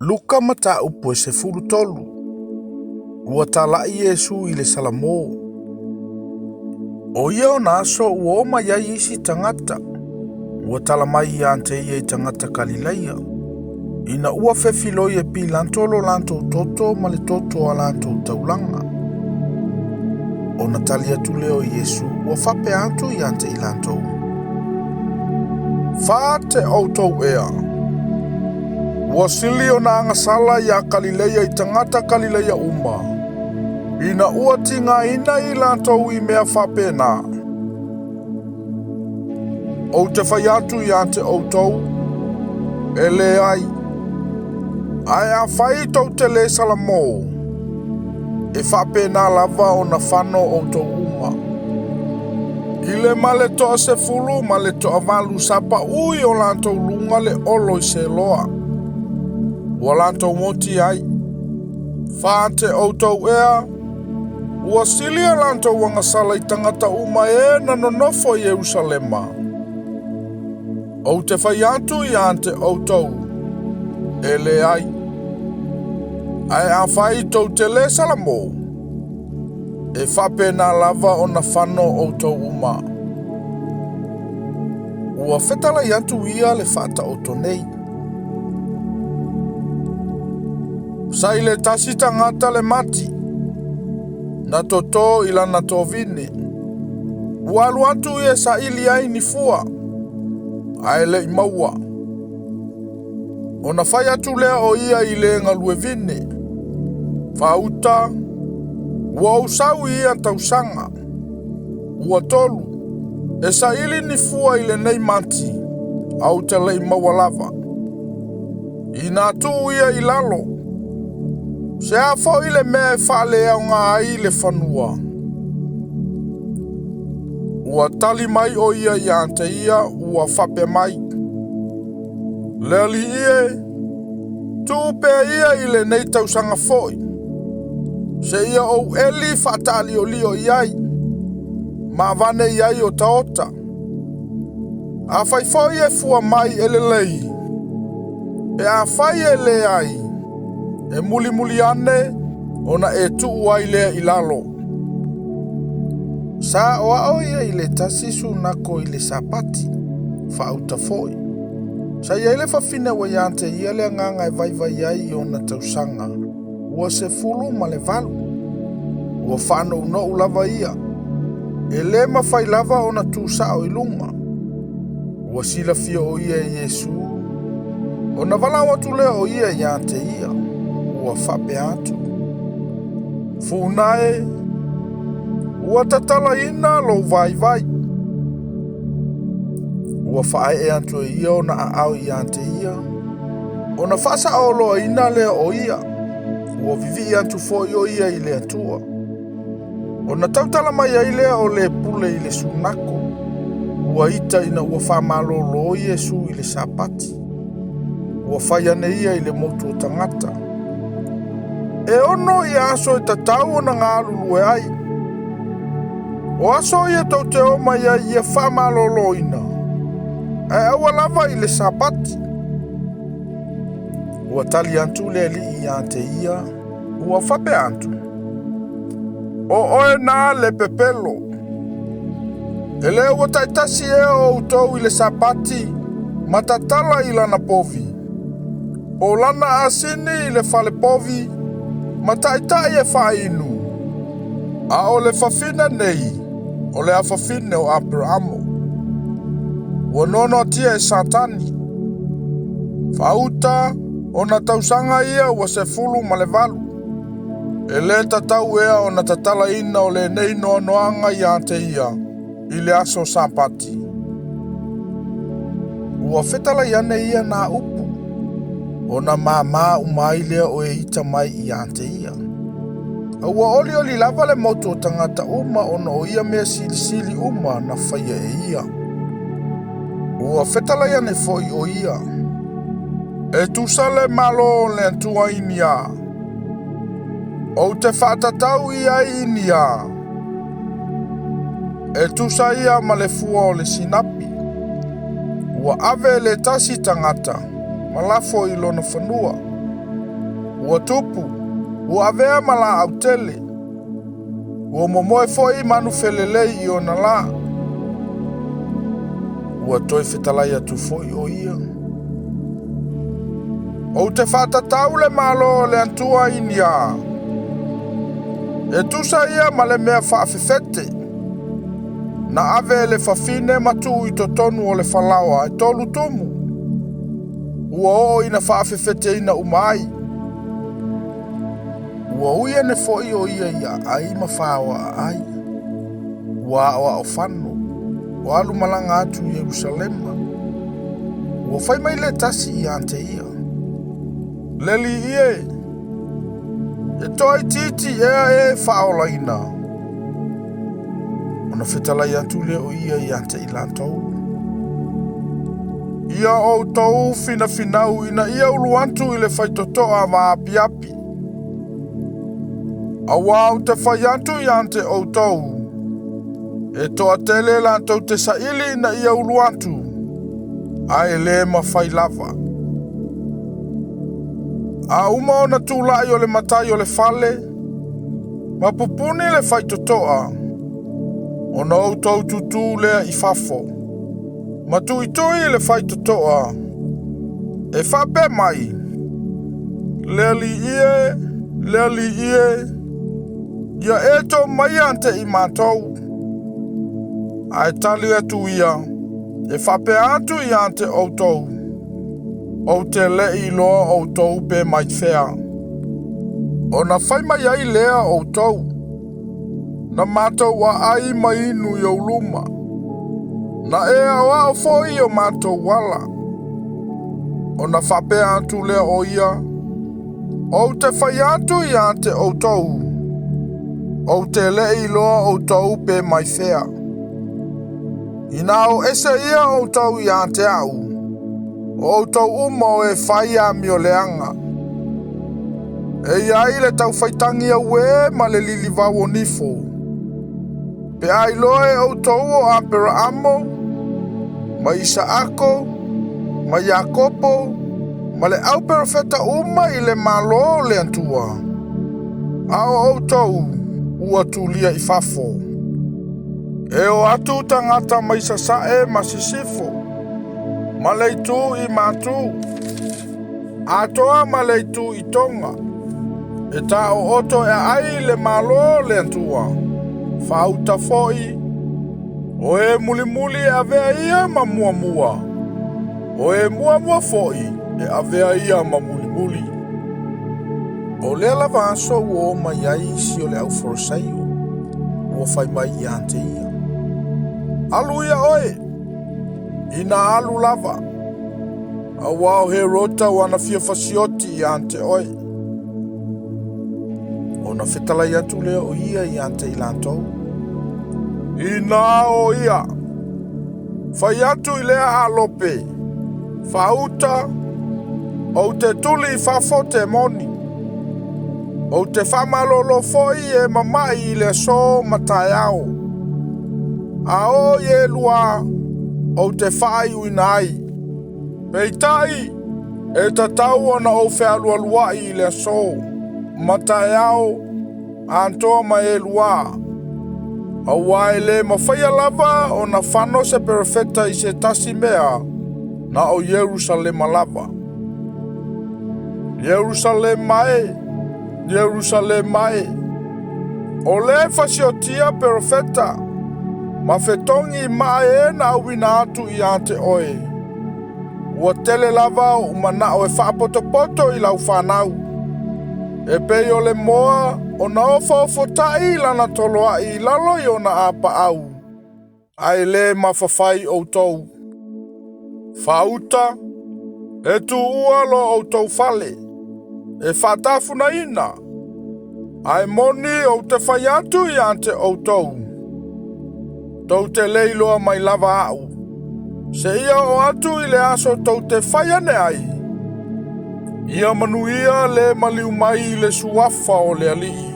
Luka mataupu e 13. Ua tala'i Iesu i le Salamo. O ia ona aso ua o mai ai isi tagata. Ua tala mai ia te ia i tagata Kalilaia. Ina ua fefiloi e Pilato lo latou toto ma le toto a latou taulaga. Ona tali atu lea o Iesu ua faapea atu ia te i latou. Fate outou ea. Ua sili ona agasala iā Kalileia i tagata Kalileia uma. Ina ua tigaina i latou i mea faapena. Ou te fai atu ia te outou, e leai. Ae afai tou te le salamo, e faapena lava ona fano outou uma. I le ma le toa-10 ma le toa-8 sa paʻu i o latou luga le olo i Seloa. Ua latou moti ai. Fate outou ea, ua sili a latou agasala i tagata uma e na nonofo i Ierusalema. Ou te fai atu ia te outou, e leai. Ae afai tou te le salamo, e faapena lava ona fano outou uma. Ua fetalai atu ia le faataoto nei. Sa i le tasi tagata le mati, na toto i lana tovine. Ua alu atu ia e saili ai ni fua, ae le'i maua. Ona fai atu lea o ia i le galuevine. Faauta, ua ou sau i ia tausaga. Ua tolu, e saili ni fua i lenei mati, a ou te le'i maua lava. Ina tuu ia i lalo, se a foi le mea e faaleaoga ai le fanua. Ua tali mai o ia ia te ia ua faapea mai. Le alii e, tuu pea ia i lenei tausaga foi. Seia ou eli faataaliolio i ai, ma avane i ai otaota. Afai foi e fua mai e lelei, pe afai e leai, e mulimuli ane ona e tuu ai lea i lalo. Sa oao ia i le tasi sunako i le Sapati, faauta foi. Sa i ai le fafine ua ia te ia le agaga e vaivai ai i ona tausaga, ua 18. Ua faanounou lava ia. E le mafai lava ona tusao i luga. Ua silafia o ia e Iesu. Ona valao atu lea o ia ia te ia. Ua faapea atu. Funa e, ua tatalaina lou vaivai. Ua faaee atu e ia ona aao ia te ia. Ona faasaoloaina lea o ia. Ua vivii atu foi o ia i le Atua. Ona tautala mai ai lea o le pule i le sunako. Ua ita ina ua faamalōlō Iesu i le Sapati. Ua fai ane ia i le motu o tagata. E 6 ia aso e tatau ona galulue ai. O aso ia tou te o mai ai ia faamalōlōina. Ae aua lava i le Sapati. Ua tali atu le alii ia te ia, ua faapea atu. O oe na le pepelo. E le ua taitasi ea outou i le Sapati, ma tatala i lana povi. O lana asini i le fale povi, ma taitai e faainu. A o le fafine nei, o le afafine o Aperamo. Ua noanoatia e Satani. Faauta, ona tausaga ia ua 18. E le tatau ea ona tatalaina o lenei noanoaga ia te ia i le aso Sapati. Ua fetalai ane ia nā upu, ona māmā uma ai lea o e ita mai ia te ia. A ua olioli lava le motu o tagata uma ona o ia mea silisili uma na faia e ia. Ua fetalai ane foi o ia. E tusa le Malo o le Atua i ni a. Ou te faatatau i ai i ni a. E tusa ia ma le fua o le sinapi. Ua ave le tasi tagata, ma lafo i lona fanua. Ua tupu, ua avea ma laau tele. Ua momoe foi manu felelei i ona lā. Ua toe fetalai atu foi o ia. Ou te faatatau le Malo o le Atua i ni a? E tusa ia ma le mea faafefete. Na ave e le fafine ma tuu i totonu o le falaoa e 3 tumu. Ua oo ina faafefeteina uma ai. Ua ui ane foi o ia i aai ma faoa aai. Ua aoaofano, o alu malaga atu i Ierusalema. Ua fai mai le tasi ia te ia. Le alii e, e toaitiiti ea e faaolaina. Ona fetalai atu lea o ia ia te i latou. Ia outou finafinau ina ia ulu atu i le faitotoa vaapiapi. Auā ou te fai atu ia te outou, e toatele latou te saili ina ia ulu atu, ae le mafai lava. A uma ona tulai o le matai o le fale, ma pupuni le faitotoa, ona outou tutū lea i fafo, ma tuitui le faitotoa, e faapea mai, le alii e, le alii e, ia e tō mai ia te i mātou. Ae tali atu ia, e faapea atu ia te outou, ou te le iloa outou pe mai fea. Ona fai mai ai lea outou, na mātou aai ma inu i ou luma, na e aoao foi o mātou ala. Ona faapea atu lea o ia, ou te fai atu ia te outou, ou te le iloa outou pe mai fea. Ina o ese ia outou ia te au, o outou uma o e fai amioleaga. E ia i le taufaitagi au e ma le lilivau o nifo. Pe a iloa e outou o Aperaamo, ma Isaako, ma Iakopo, ma le au perofeta uma i le Malo o le Atua. A o outou ua tulia i fafo. E o atu tagata mai sasae ma sisifo, ma le itu i matu, atoa ma le itu i tonga. E ta o oto e ai le Malo o le Atua. Faauta foi, o e mulimuli e avea ia ma muamua. O e muamua foi e avea ia ma mulimuli. O lea lava aso ua o mai ai isi o le au Farisaio, ua fai mai ia te ia. Alu ia oe, ina alu lava. Auā o Herota ua na fia fasioti ia te oe. Ona fetalai atu lea o ia ia te i latou. Ina o ia, fai atu i lea alope, faauta, ou te tuli i fafo te moni. Ou te faamalolo foi e mamai i le aso ma taeao. A o i e lua, ou te faaiuina ai. Peitai, e tatau ona ou fealualuai i le aso, ma taeao, atoa ma e lua. Auā e le mafaia lava ona fano se perofeta i se tasi mea, na o Ierusalema lava. Ierusalema e, Ierusalema e, o le fasiotia perofeta, ma fetongi maa e na auina atu ia te oe. Ua tele lava o manao e faapotopoto i lau whanau. E pei o le moa o na ofaofotai lana toloai i lalo i ona apaau. Ae le mafafai outou. Faauta, e tuua lo outou fale, e faatafunaina. Ae moni ou te fai atu ia te outou. Tou te le iloa mai lava au. Se ia o atu i le aso tou te fai ane ai. Ia manuia le maliu mai i le suafa o le alii.